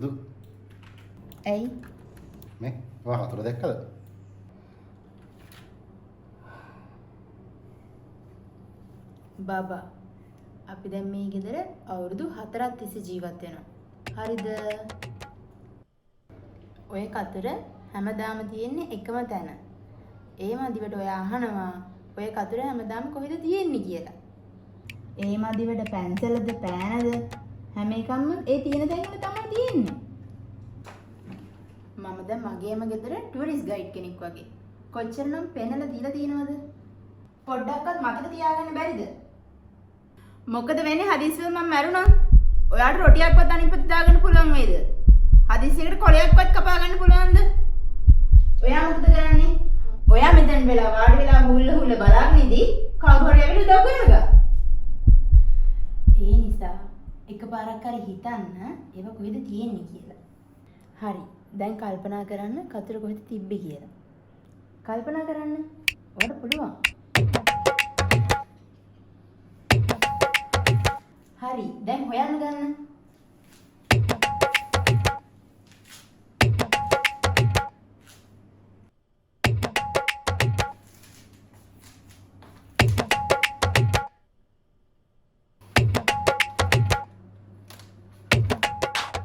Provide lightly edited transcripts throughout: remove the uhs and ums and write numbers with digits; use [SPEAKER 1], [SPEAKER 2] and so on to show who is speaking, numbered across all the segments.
[SPEAKER 1] සුදු.
[SPEAKER 2] ඇයි?
[SPEAKER 1] මේ ඔයා කතුර දැක්කද?
[SPEAKER 2] බබා අපි දැන් මේ ගෙදර අවුරුදු 4ක් තිස්සේ ජීවත් වෙනවා. හරිද? ඔය කතුර හැමදාම තියෙන්නේ එකම තැන. ඒ මදිවට ඔයා අහනවා ඔය කතුර හැමදාම කොහෙද තියෙන්නේ කියලා. ඒ මදිවට පැන්සලද පෑනද හැම එකක්ම ඒ තියෙන තැන් වල තමයි තියෙන්නේ. මම දැන් මගේම ගෙදර ටුවරිස්ට් ගයිඩ් කෙනෙක් වගේ. කොච්චරනම් පෙන්නලා දීලා තියෙනවද? පොඩ්ඩක්වත් මතක තියාගන්න බැරිද? මොකද වෙන්නේ හදිස්සියෙම මම මැරුණොත්? ඔයාට රොටියක්වත් අනිත් පැත්ත දාගන්න පුළුවන් වේද? හදිස්සියකට කොළයක්වත් කපා ගන්න පුළුවන්ද? ඔයා මොකද කරන්නේ? ඔයා මෙතන වෙලා වාඩි වෙලා හුල්ල හුල්ල බලාගෙන ඉඳි කවුරු හරි ඇවිල්ලා උදව් කරනවා. ඒ නිසා එකපාරක් හරි හිතන්න ඒව කොහෙද තියෙන්නේ කියලා. හරි. දැන් කල්පනා කරන්න කතුර කොහෙද තිබ්බේ කියලා. කල්පනා කරන්න. ඔයාට පුළුවන්. හරි. දැන් හොයන්න ගන්න.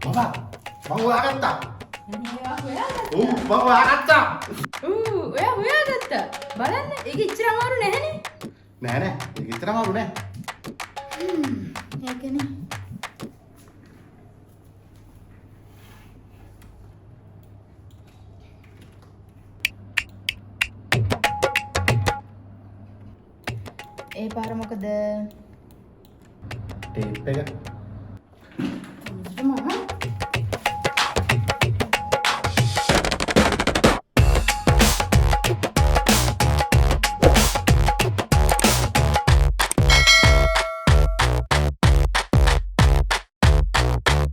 [SPEAKER 1] බබා මං හොයාගත්තා.
[SPEAKER 2] අනේ ඔයා හොයාගත්තා.
[SPEAKER 1] ඔව් මං හොයාගත්තා.
[SPEAKER 2] ඌ ඔයා හොයාගත්තා. බලන්න ඒක ඉච්චර අමාරු නැහැනේ.
[SPEAKER 1] නෑ නෑ ඒක විතර අමාරු නෑ.
[SPEAKER 2] ඒකනේ. ඒ පාර මොකද?
[SPEAKER 1] ටේප් එක.